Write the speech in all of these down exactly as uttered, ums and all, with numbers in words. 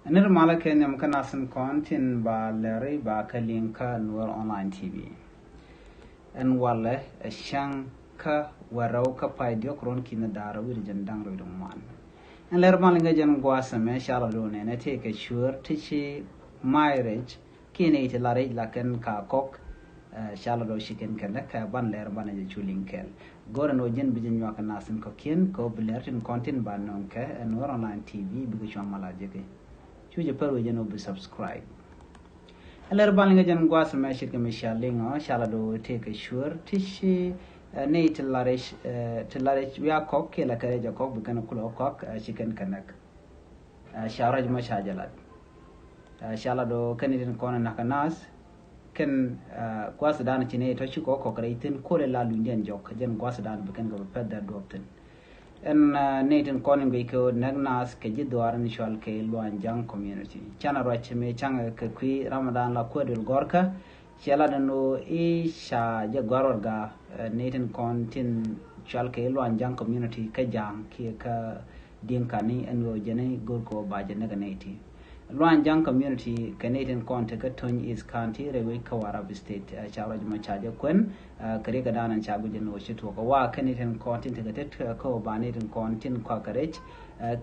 Ni ri malä kɛ nhiam kä nasin kɔn tin ba lɛri ba kä liŋ kä Nuer Online T V. Ɛn walɛ ɛ cäŋ kä wärɛw kä pay diɔk ruɔn ki̱n da̱rä wi̱r jɛn da̱ŋ rɛw di ŋuan. Ɛn lɛr malä ŋä jɛn gua̱a̱th ɛmɛ ca la do̱n ɛn ɛ tëë kɛ cuäär ti ci ma̱a̱ rɛc kiɛ nɛy ti la rɛc la kɛn ka kɔk. Ca la do̱ ci kɛn kɛn däk kɛ ban lɛr banɛ jɛ cu liŋ kɛɛl. Go̱rɛ ni wä jɛn bi jɛ nyuak kɛ nasin kɔkiɛn kɛ wä bi lɛr tin kɔn tin ba nɔŋ kɛ ɛn Nuer Online T V bikɛ cuam mala jɛ kɛ. Cu jɛ pär wä jɛn wä bi subscribe. Ɛ lɛr ban liŋ ɛ jɛn gua̱a̱th mɛ ce̱tkɛ mi cia liŋ ɔ ca la do̱ tëë kɛ cuäär ti ci nɛy ti la rɛc ti la rɛc wiak kɔk kiɛ la kɛ rɛc ɛ kɔk bi kɛn kulɛ ɔ kɔk ci kɛn kɛ näk. Ca ruac mɔ ca jɛ lat. Ca lat ɔ kɛn itin kɔn ɛ nakä nath kɛn gua̱th dan ci nɛy tɔ ci kɔ kɔk rɛy thin kolɛ la lunydiɛn jɔk jɛn gua̱th dan bi kɛn kɛ bɛ pɛth dɛ duɔp thin. Ɛn nɛy tin kɔn in guic kɛ ɣöö näk nath kɛ ji̱ dhuaar in cual kɛ Luany Jaŋ community. Canɛ ruac mi caŋɛ kɛ kui̱ Ramadan la kuäär duël gɔ̱rkä. Ciɛ lat ɛn ɣöö i̱ ca jɛ gɔ̱a̱r warɛga nɛy tin kɔn tin cual kɛ Luany Jaŋ community kä Jaŋ kiɛ kä Diŋkani ɛn ɣöö jɛn i̱ go̱r kɛ ɣöö ba jɛ näk ɛ nɛy ti. Luany Jaŋ community kɛ nɛy tin kɔn tekä Tony East County rɛy wec kä Warrap State. Ca ruac mɔ ca jɛ kuɛn kɛ riɛk kɛ da̱a̱n ɛn ca guic ɛn ɣöö ci tuɔɔk kɛ wa kɛ nɛy tin kɔn tin tekä tet kä ɣöö ba nɛy tin kɔn tin kɔak kɛ rɛc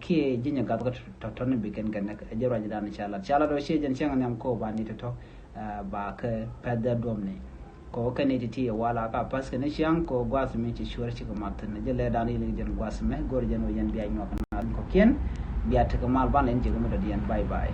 kiɛ ji̱ nyɛ gath kä tɔ̱tɔ̱ni bi kɛn kɛ näk. Ɛ jɛ ruac da̱a̱n ca lat ca lat ɣöö ciɛ jɛn cäŋ nhiam kä ɣöö ba nɛy tɔ̱tɔ̱ ba kɛ pɛ̈th dee duɔ̱mni. Kɛ ɣöö kɛn i̱ ti ti ɛ wal a ka pa̱th kɛn i̱ ciaŋ kɛ ɣöö gua̱a̱th mi ci cuäär cikɛ math thi̱n. Jɛ lɛ da̱a̱n i̱ liŋ jɛn gua̱a̱th mɛ go̱r jɛn ɣöö yɛn bia nyuak kɛ naath kɔ̱kiɛn bia tekɛ mal ban lɛn jɛ kɛ mi dɔ̱diɛn. Bye bye.